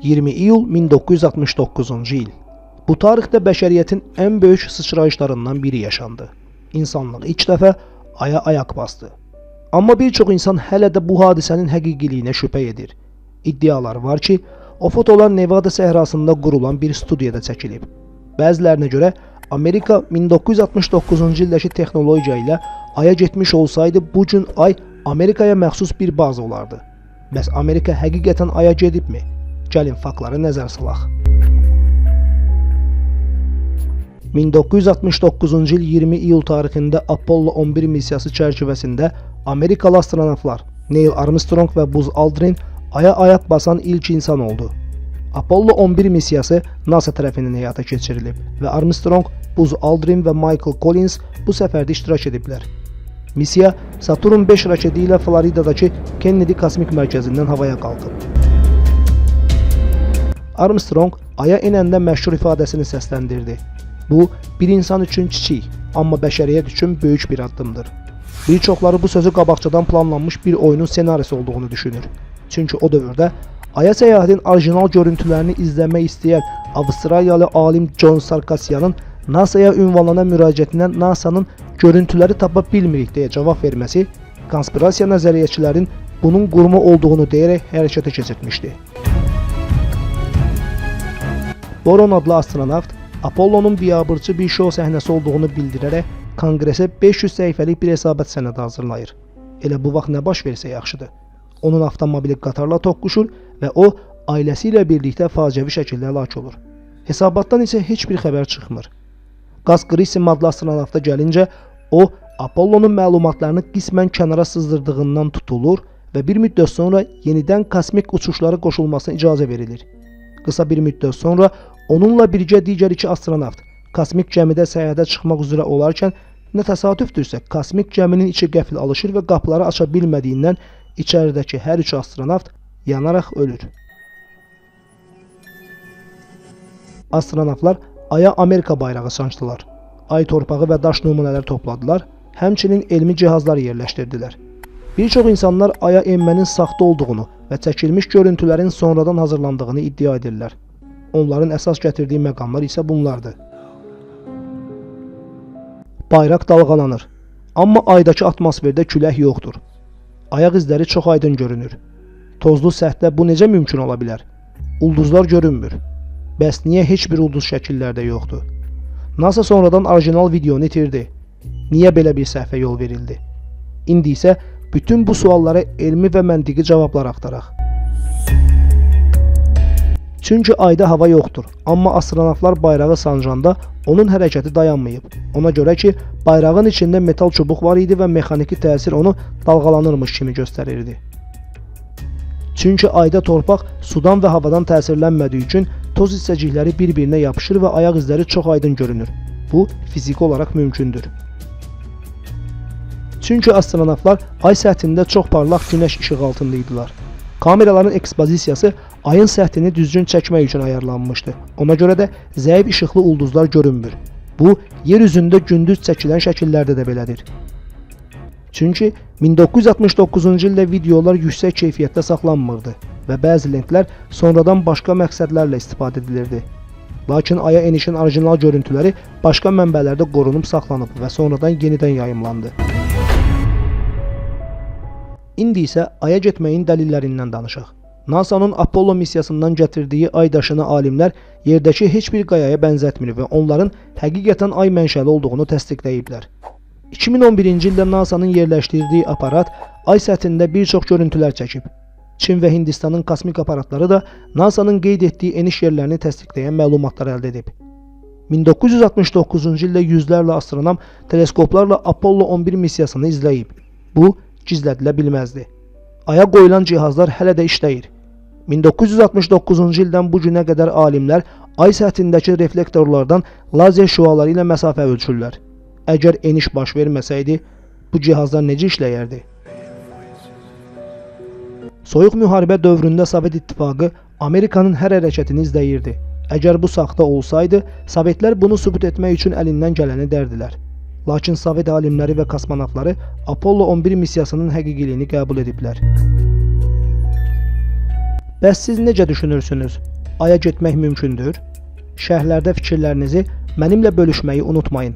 20 iyul 1969-cu il. Bu tarixdə bəşəriyyətin ən böyük sıçrayışlarından biri yaşandı. İnsanlıq ilk dəfə Aya ayaq bastı. Amma bir çox insan hələ də bu hadisənin həqiqiliyinə şübhə edir. İddialar var ki, o fotolar Nevada səhrasında qurulan bir studiyada çəkilib. Bəzilərinə görə Amerika 1969-cu ildəki texnologiya ilə Aya getmiş olsaydı, bu gün Ay Amerikaya məxsus bir baza olardı. Bəs Amerika həqiqətən Aya gedibmi? Gəlin faktlara nəzər salaq. 1969-cu il 20 iyul tarixində Apollo 11 missiyası çərçivəsində Amerikalı astronavtlar Neil Armstrong və Buzz Aldrin Aya ayaq basan ilk insan oldu. Apollo 11 missiyası NASA tərəfindən həyata keçirilib və Armstrong, Buzz Aldrin və Michael Collins bu səfərdə iştirak ediblər. Missiya Saturn 5 raketi ilə Floridadakı Kennedy Kosmik Mərkəzindən havaya qalxıb. Armstrong Aya enəndə məşhur ifadəsini səsləndirdi. Bu, bir insan üçün kiçik, amma bəşəriyyət üçün böyük bir addımdır. Bir çoxları bu sözü qabaqcadan planlanmış bir oyunun ssenarisi olduğunu düşünür. Çünki o dövrdə Aya səyahətin orijinal görüntülərini izləmək istəyən Avstraliyalı alim John Sarkasyanın NASA-ya ünvanlanan müraciətinə NASA-nın görüntüləri tapa bilmirik deyə cavab verməsi konspirasiya nəzəriyyəçilərin bunun qurma olduğunu deyərək hərəkətə keçirtmişdi. Boron adlı astronavt Apollonun biabırçı bir şou səhnəsi olduğunu bildirərək Konqresə 500 səhifəlik bir hesabat sənədi hazırlayır. Elə bu vaxt nə baş versə yaxşıdır. Onun avtomobili qatarla toqquşur və o ailəsi ilə birlikdə faciəvi şəkildə həlak olur. Hesabatdan isə heç bir xəbər çıxmır. Qaz Grissom adlı astronavta gəlincə, o Apollonun məlumatlarını qismən kənara sızdırdığından tutulur və bir müddət sonra yenidən kosmik uçuşlara qoşulmasına icazə verilir. Qısa bir müddət sonra onunla birgə digər iki astronavt kosmik gəmidə səyahətə çıxmaq üzrə olarkən nə təsadüfdürsə kosmik gəminin içi qəfil alışır və qapıları aça bilmədiyindən içəridəki hər üç astronavt yanaraq ölür. Astronavtlar Aya Amerika bayrağı sancdılar. Ay torpağı və daş nümunələri topladılar, həmçinin elmi cihazlar yerləşdirdilər. Bir çox insanlar Aya enmənin saxta olduğunu və çəkilmiş görüntülərin sonradan hazırlandığını iddia edirlər. Onların əsas gətirdiyi məqamlar isə bunlardır. Bayraq dalğalanır, amma Aydakı atmosferdə külək yoxdur. Ayaq izləri çox aydın görünür. Tozlu səthdə bu necə mümkün ola bilər? Ulduzlar görünmür. Bəs niyə heç bir ulduz şəkillərdə yoxdur? NASA sonradan orijinal videonu itirdi. Niyə belə bir səhvə yol verildi? İndi isə bütün bu suallara elmi və məntiqi cavablar axtaraq. Çünki Ayda hava yoxdur, amma astronavtlar bayrağı sancanda onun hərəkəti dayanmayıb. Ona görə ki, bayrağın içində metal çubuq var idi və mexaniki təsir onu dalğalanırmış kimi göstərirdi. Çünki Ayda torpaq sudan və havadan təsirlənmədiyi üçün toz hissəcikləri bir-birinə yapışır və ayaq izləri çox aydın görünür. Bu fiziki olaraq mümkündür. Çünki astronavtlar Ay səthində çox parlaq günəş işığı altında idilər. Kameraların ekspozisiyası ayın səthini düzgün çəkmək üçün ayarlanmışdı. Ona görə də zəif işıqlı ulduzlar görünmür. Bu, yer üzündə gündüz çəkilən şəkillərdə də belədir. Çünki 1969-cu ildə videolar yüksək keyfiyyətdə saxlanmırdı və bəzi lentlər sonradan başqa məqsədlərlə istifadə edilirdi. Lakin Aya enişin orijinal görüntüləri başqa mənbələrdə qorunub saxlanıb və sonradan yenidən yayımlandı. İndi isə Aya getməyin dəlillərindən danışaq. NASA-nın Apollo missiyasından gətirdiyi ay daşını alimlər yerdəki heç bir qayaya bənzətmir və onların həqiqətən ay mənşəli olduğunu təsdiqləyiblər. 2011-ci ildə NASA-nın yerləşdirdiyi aparat ay səthində bir çox görüntülər çəkib. Çin və Hindistanın kosmik aparatları da NASA-nın qeyd etdiyi eniş yerlərini təsdiqləyən məlumatlar əldə edib. 1969-cu ildə yüzlərlə astronom teleskoplarla Apollo 11 missiyasını izləyib. Bu gizlədilə bilməzdi. Aya qoyulan cihazlar hələ də işləyir. 1969-cu ildən bu günə qədər alimlər ay səthindəki reflektorlardan lazer şüaları ilə məsafə ölçürlər. Əgər eniş baş verməsəydi, bu cihazlar necə işləyərdi? Soyuq müharibə dövründə Sovet İttifaqı Amerikanın hər hərəkətini izləyirdi. Əgər bu saxta olsaydı, Sovetlər bunu sübut etmək üçün əlindən gələni dərdilər. Lakin Sovet alimləri və kosmonavtları Apollo 11 missiyasının həqiqiliyini qəbul ediblər. Bəs siz necə düşünürsünüz? Aya getmək mümkündür? Şərhlərdə fikirlərinizi mənimlə bölüşməyi unutmayın.